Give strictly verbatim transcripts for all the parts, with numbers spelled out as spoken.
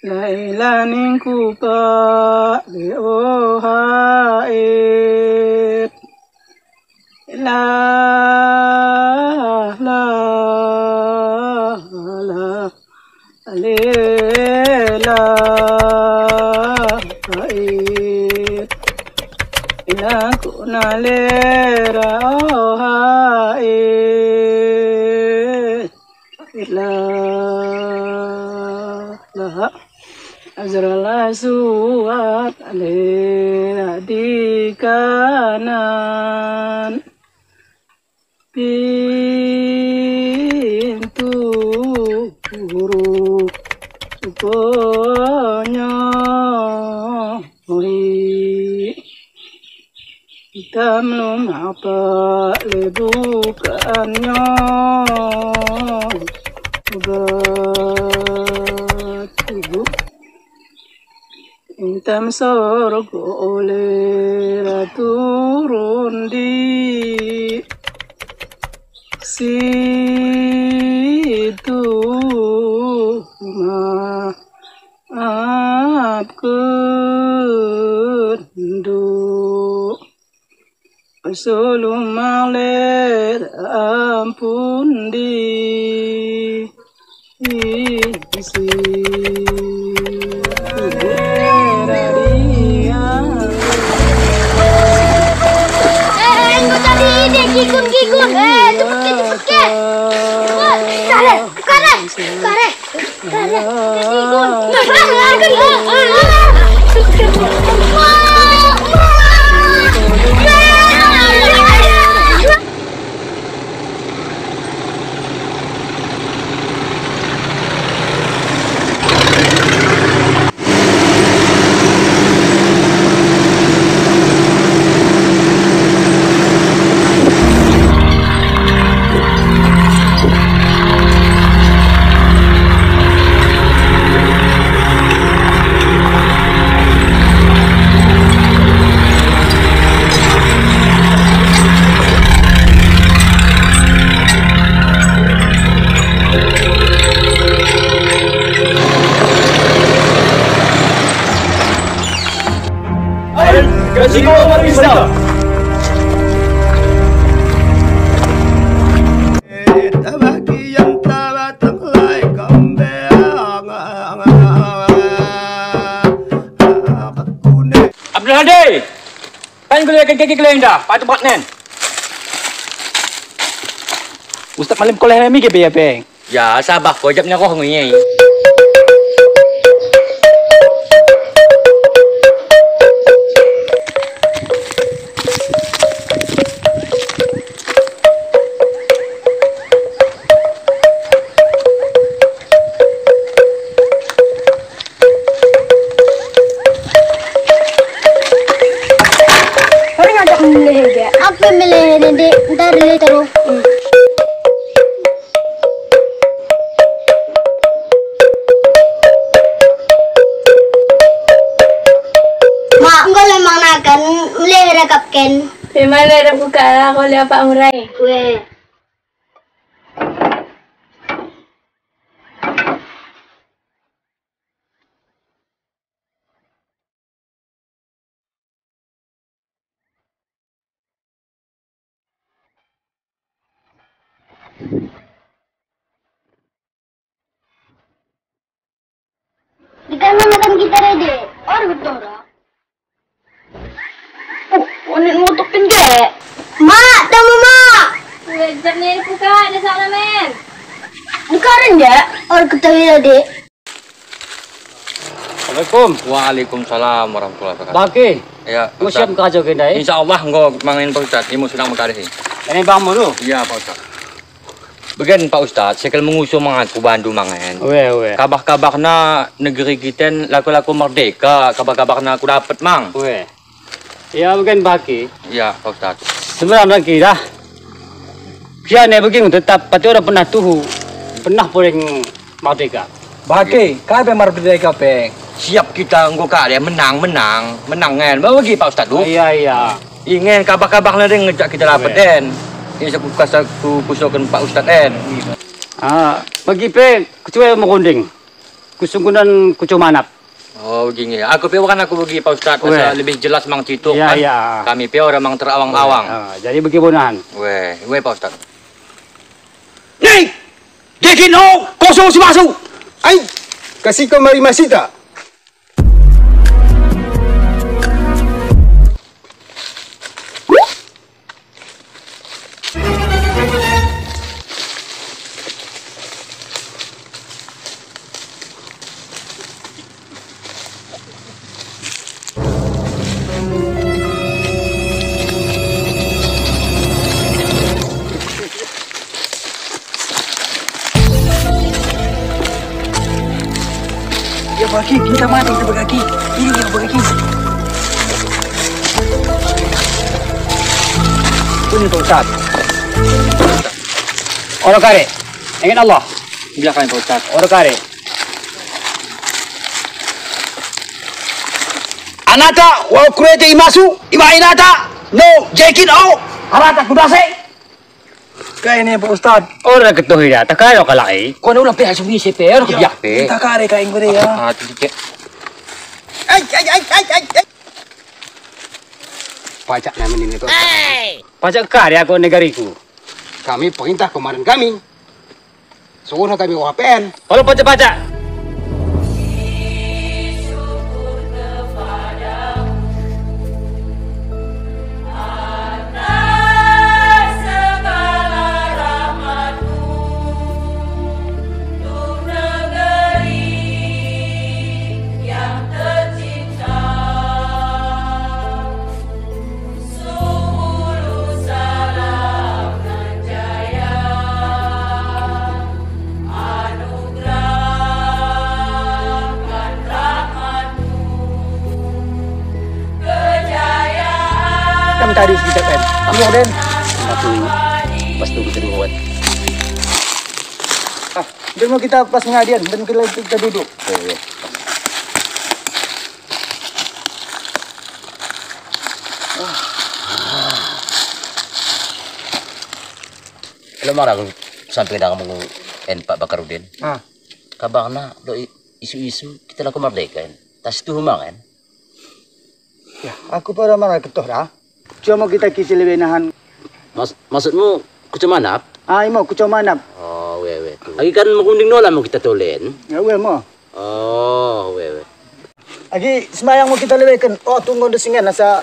La ilaha ningku pale ohae. La, la, la, le, la, e. Ila kuna lera ohae. La, la. Azrala suat lera di kanan pintu ruh suponyo. Oi, hitam lumak pale bukanyo batu. Intam sorgo lera turun di situ ma apken duk sulu malera ampun di isi. Eh, eh, enggo tadi ide gigun-gigun. Eh, cepet ke, cepet ke. Cepet. Kare, kare, kare. Ai, gaji kau mari pesta. Abdul Hadi! Kan kuliahken kaki keleng dah, patu bak nen. Ustaz Malim koleh mi ge be ya, Peng. Ya, sabar ko, jap nyaroh ngo iai. Ora ngajak melehke. Apa melehna, Dek? Ntar dulu terus. Mak, enggo lem manganaken, melehe rakapken. Memang lem buka lah, kau lihat Pak Murai. Weh. Dikana matan kita rede, or betora. Uh, onet motor pende. Mak, temu, Mak. Weh, jap ni buka, ada salah men. Buka rende, or ketahui tadi. Assalamualaikum. Waalaikumsalam warahmatullahi wabarakatuh. Baki. Ya, Pak Ustaz. Siap kajo kenda, eh? Insya Allah enggo mangen, Pak Ustaz. Imo sedang mengkadeh. Ini bang mulu. Iya, Pak Ustaz. Begen, Pak Ustaz, sekel menguso mangan ku bandu mangen. Weh, weh. Kabar-kabarna negeri kiten lako-lako merdeka, kabar-kabarna kudapet mang. Weh. Iya, begen baki. Iya, Pak Ustaz. Sebelah lagi dah. Kian ne beging tetap pati ora pernah tuhu. Pernah poring merdeka. Baki, kai pe merdeka, Peng. Siap kita enggo kade menang, menang, menang ngen. Bagi Pak Ustaz tu. Iya, iya. Ingen kabar-kabarna deng ngejak kita lapet den. Ini saku kasa ku kusoken Pak Ustaz den. Ah, bagi pe kecuali merunding. Kusungkunen Kuco Manap. Oh, begini. Aku pe kan aku begi, Pak Ustadz, asa lebih jelas mang cituk kan. Iya. Kami pe oda mang terawang-awang. Ah, jadi begi bonahen. Weh, weh, Pak Ustadz. Nih! Dekin o, kosong si masu. Ai, kasih kau mari masita. Ia bagaki, kita mate, kita bagaki. Ini ia bagaki. Ini Pak Ustadz. Oda kari. Inget Allah. Biar kami, Pak Ustadz. Oda kari. Anata, wau kurete i masu, i ma inata, no, jekin o, harata kudase. Kai ne, Pak Ustadz. Oda ketoh ida, takare kalak i. Kone ulang pe asum ise pe, oda kebiak pe. Takare kai nggo de ya. Ah, tu dike. Ai, ai, ai, ai, ai, ai. Pajak namen ini tuh. Pajak kari aku negariku. Kami perintah komandan kami. Suruh kami O H P N. Oda pacak-pacak. Kan tadi kita kan, kamu den. Aku pas tu kita buat. Ah, dia mau kita pas ngadian, dan kita, kita duduk. Oh, iya. Elo mara aku sampe dang mengu en Pak Bakarudin. Ah. Kabarna do i-, isu-isu kita lako merdeka en. Tas tu mang en. Ya, aku pe oda mara ketoh da. Cuma kita kisi lebe nahan. Mas-, maksudmu Kuco Manap? Ah, imo Kuco Manap. Oh, we, we, tu. Agi kan merunding nola mo kita tolen. Ya, we mo. Oh, we, we. Agi sembayang mo kita leweken. Oh, tunggu di sini asa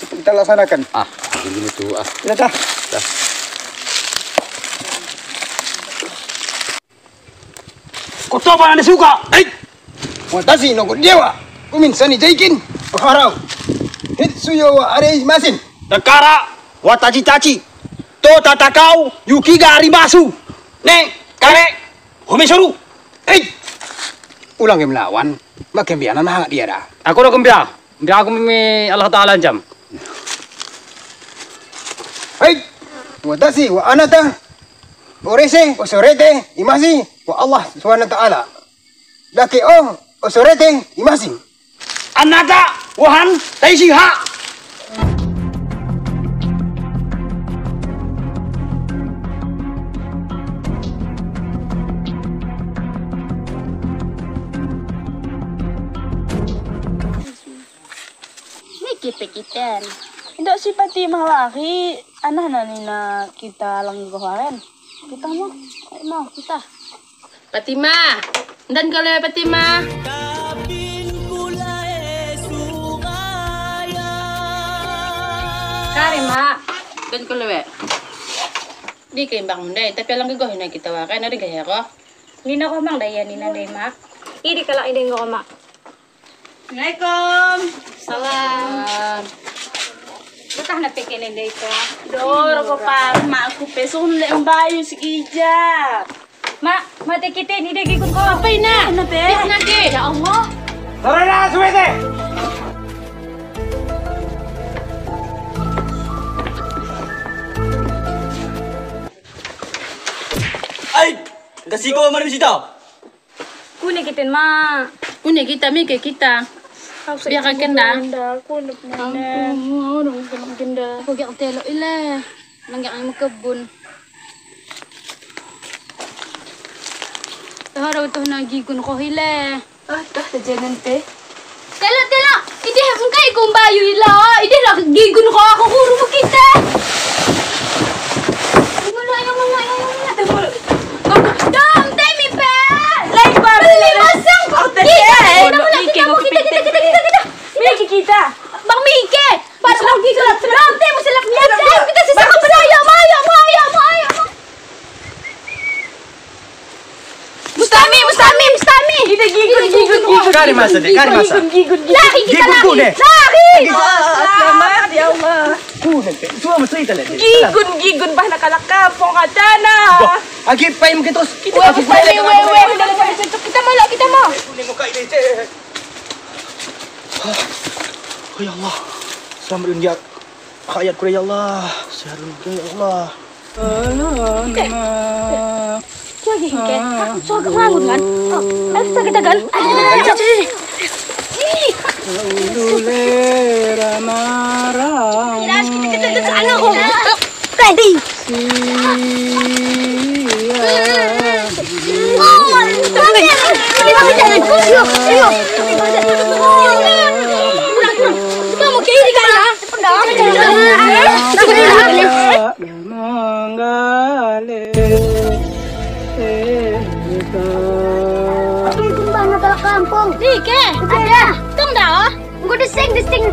kita laksanaken. Ah, begini tu ah. Iya tah. Tah. Kotoba nande suka. Hei! Watasi nogot dewa. Kumin sani jaikin. Harau. Hit suyo wa are masin. Dakara, wataci-taci. To tatakau, yuki gari basu. Ne, kare. Home soru. Ei! Ulang ke melawan, make mbianan hangat dia da. Aku oda kembia. Mbia aku mi Allah Taala ancam. Hei! Watasi wa anata, orese, osorete, imasi, wa Allah Subhanahu wa Ta'ala. Dake o, osorete, imasi. Anata, wahan, taisi ha. Niki pe kiten. Ndok si Patimah wari, anahna nina kita lenggo haren. Kita mo, ai mo kita. Patimah, ndan ko lewe Patimah. Kari, Mak. Ndan ko lewe. Di keimbang ndai, tapi alang gegoh ina kita wari, nari gahe roh. Nina roh mang ndai ia nina ndai, Mak. Idi kalak i ndai nggo, Mak. Assalamualaikum. Salam. Betahna pe kene ndai ko. Dor ko pa, Mak, aku pe sun le mbayu sigija. Mak, mate kite ni degi kun ko. Apa ina? Ina pe? Ina ke? Ya Allah. Sarana suwete. Ai, kasih ko mari sita. Kune kiten, Mak? Kune kita, mike kita. Biar kakek nda. Kune kiten. Aku giak telok ile. Manggiak ang mekebun. Haro tuh na gigun ko ile. Ah, tuh, tejengen te. Tela, tela. Idih bukai kumbayu ila. Idih lah gigun ko aku kuru mukite. Ayo, ayo, ayo, ayo, ayo. Dom, temi pe. Lai, Bang. Beli masang. Oh, temi. Kita, kita, kita, kita, kita, kita. Mike kita. Bang Mike. Pada lagi gelap, gelap, teh, masih gelap. Kita sisa ke belayo, mayo, mayo, mayo. Mustami, Mustami, Mustami. Kita gigun, gigun, gigun. Kari masa, deh, kari masa. Gigun, gigun, gigun. Lari kita, lari. Lari. Selamat, ya Allah. Ku, deh, dua masa kita lagi. Gigun, gigun, bah, nak kalak kampung katana. Wah, agi paim kita terus. Kita, Mustami, weh, weh. Kita mau, kita mau. Oh, ya Allah. Selamat dunia. Rakyatku, ya Allah. Sehat dunia, ya Allah. Lagi engke. Soal kebangun, kan? Oh, ayo kita, kita, kan? Ayo, ayo, ayo. Ih. Kira kita, kita, kita, sana, oh. Ready. Kampung. Dike, ada. Tong dah, oh. Engko desing, desing.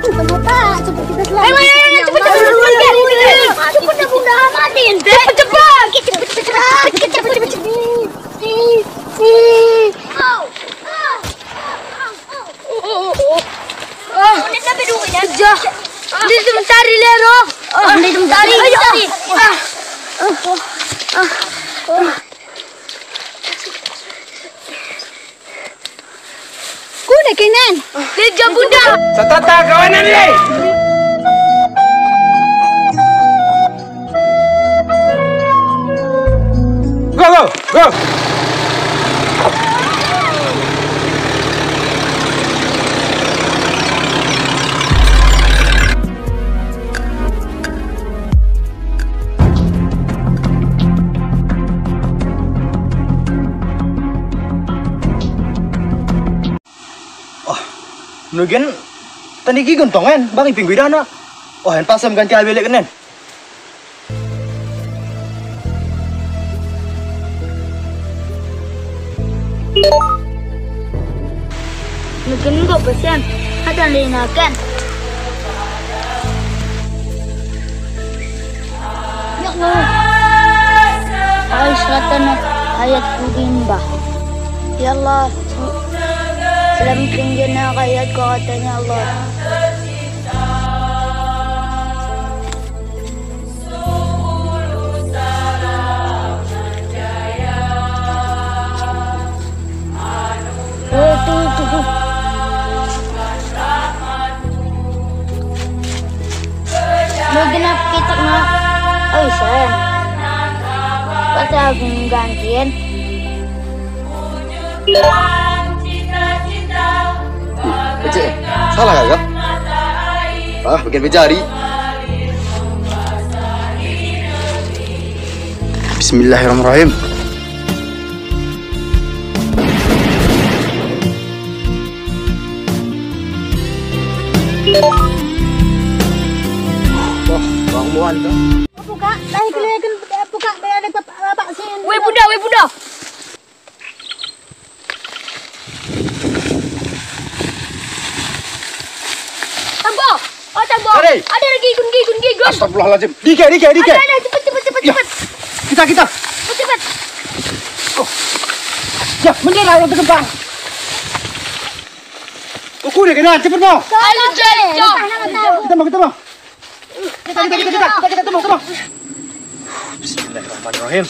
Tunggu, Pak, cepet kita selamat. Ayo, ayo, ayo, cepet, cepet, cepet, cepet. Cepet, cepet, cepet. Cepet, cepet, cepet. Cepet, cepet, cepet. Ih, ih. Au. Au, au, au, au. Oh, oh, oh, oh. Ah, udah sampai dulu ya. Jah. Di sementari lero. Ah, di sementari. Ayo. Ah. Ah. Kuna kenen? Leja bunda. Satata kawanen le. Go, go, go. Oh, menogen tani gigun tong en, bang iping guidana. Oh, en pasem ganti abelek nen. Mungkin enggo pesen, ada linaken. Ya Allah. Ai selatan ayat kudimbah. Ya Allah, selamatkan rakyatku, katanya Allah. Lu genap kituk na. Oi, sen. Kata aku gantian. Becek, salah kagak? Ah, bikin bejari. Bismillahirrahmanirrahim. Wah, bang muan kah? Buka, lai keleken, buka, bea ada bapak sin. Weh, Bunda, weh, Bunda. Tambo! Oh, Tambo! Hei! Ada lagi gigun, gigun, gigun. Astagfirullahaladzim. Dike, dike, dike. Ada, ada, cepet, cepet, cepet, ya, cepet. Kita, kita. Cepet, cepet. Oh. Ya, mending lah, untuk kembang. Ukur ya, kena, cepet, mau. Ayo, cepet. Kita mau, kita mau. Kita, kita, kita, kita, kita, kita, kita, kita. Bismillahirrahmanirrahim.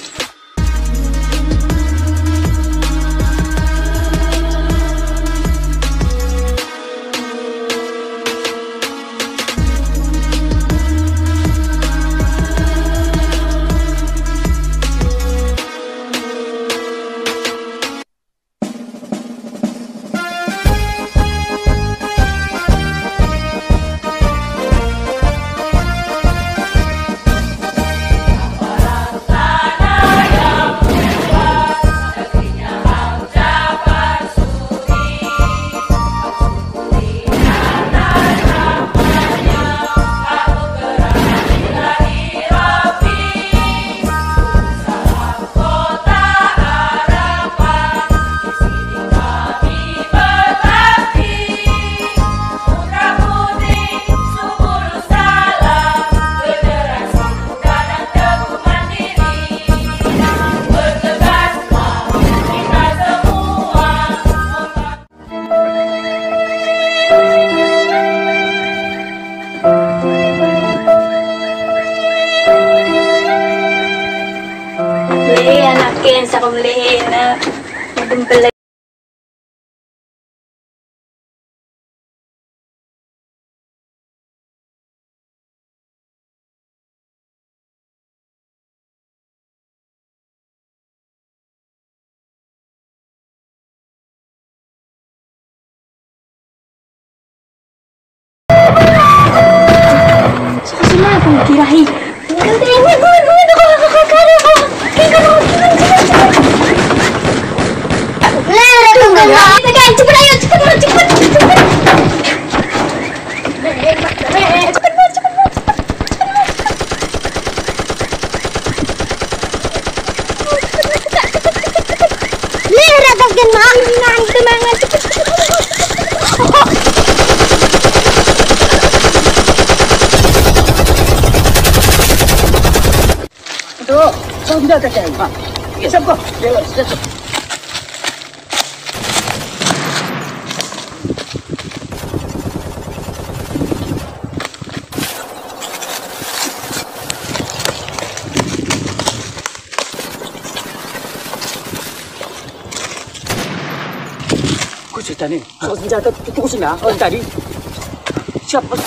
Ena, dempel. Sima kau kirahi. Cepet, ayo, cepet, cepet, cepet. Lih, ragak gen, Mak. Ini nang temangan. Itu, kau tidak kacau. Ah, iya. Siap kau. Iya, siap, siap. Ku cerita ni, soal senjata tutup sini, ah, oh, tadi. Siap, Bos.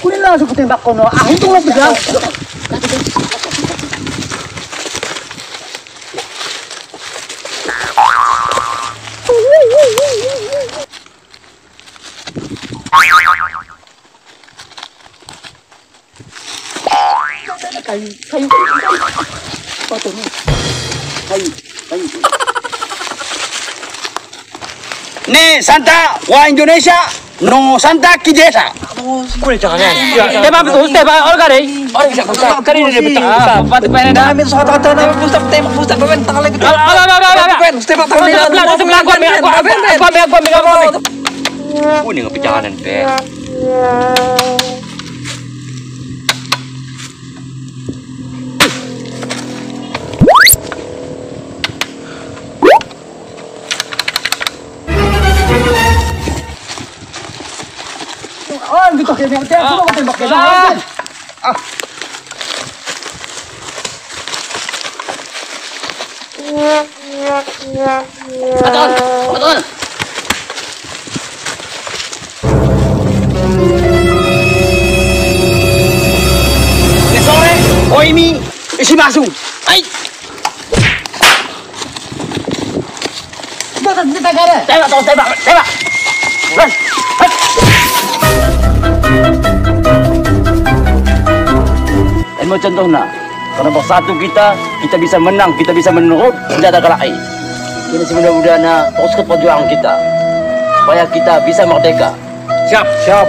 Kulilah, aku tembak kono. Ah, untung lo pegang. Kayu, kayu, kayu, kayu. Potong ni. Kayu, kayu. Ni santa wa Indonesia, no santa ki desa. Boleh jangan, ya? Tembak betul, tembak, Olga deh. Oh, bisa, bisa. Kali ini dia pecah. Bisa, patu pene dah. Amin, soal kata, amin, pusat, tembak, pusat, pemain tangan lagi. Alah, alah, alah, alah, alah. Pemain, tembak, tangan lagi. Pelan, pelan, pelan, pelan, pelan, pelan. Gua ambil, gua ambil, gua ambil, gua ambil. Kuning apa janganan, Pe? Oh, gitu, kayak yang tembak, tembak, tembak. Ah. Patahon, patahon. Ni sore, oi mi, isi masuk. Ai. Tembak, tembak, tembak. Tembak, tembak, tembak. Los. Hei. Imo contohna, kalau bersatu kita, kita bisa menang, kita bisa menuruh senjata kalak i. Kene semudah-mudahna, teruskan perjuangan kita, supaya kita bisa merdeka. Siap. Siap.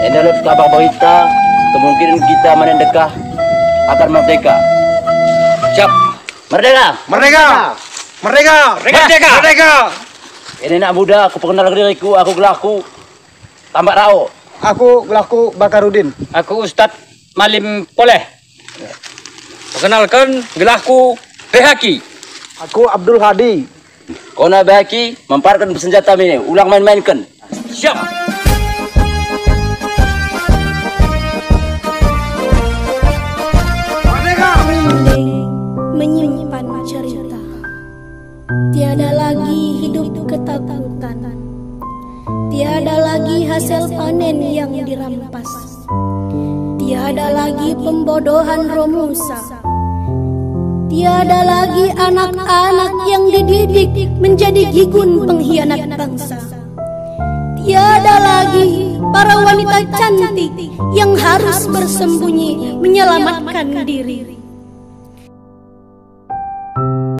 Enda lot kabar berita, kemungkinan kita ma nai ndekkah akan merdeka. Siap. Merdeka! Merdeka! Merdeka! Merdeka! Merdeka! Ini anak muda, kuperkenalken diriku, aku gelarku Tambak Rao. Aku gelarku Bakarudin. Aku Ustaz Malim Poleh. Perkenalken, gelarku Behaki. Aku Abdul Hadi. Kona Behaki, mamparken senjata mi nai, ulang main-mainken. Siap. Mending menyimpan cerita. Tiada lagi hidup ketakutan. Tiada lagi hasil panen yang dirampas. Tiada lagi pembodohan Romusa. Tiada lagi anak-anak yang dididik menjadi gigun pengkhianat bangsa. Tiada lagi para wanita cantik yang harus bersembunyi menyelamatkan diri.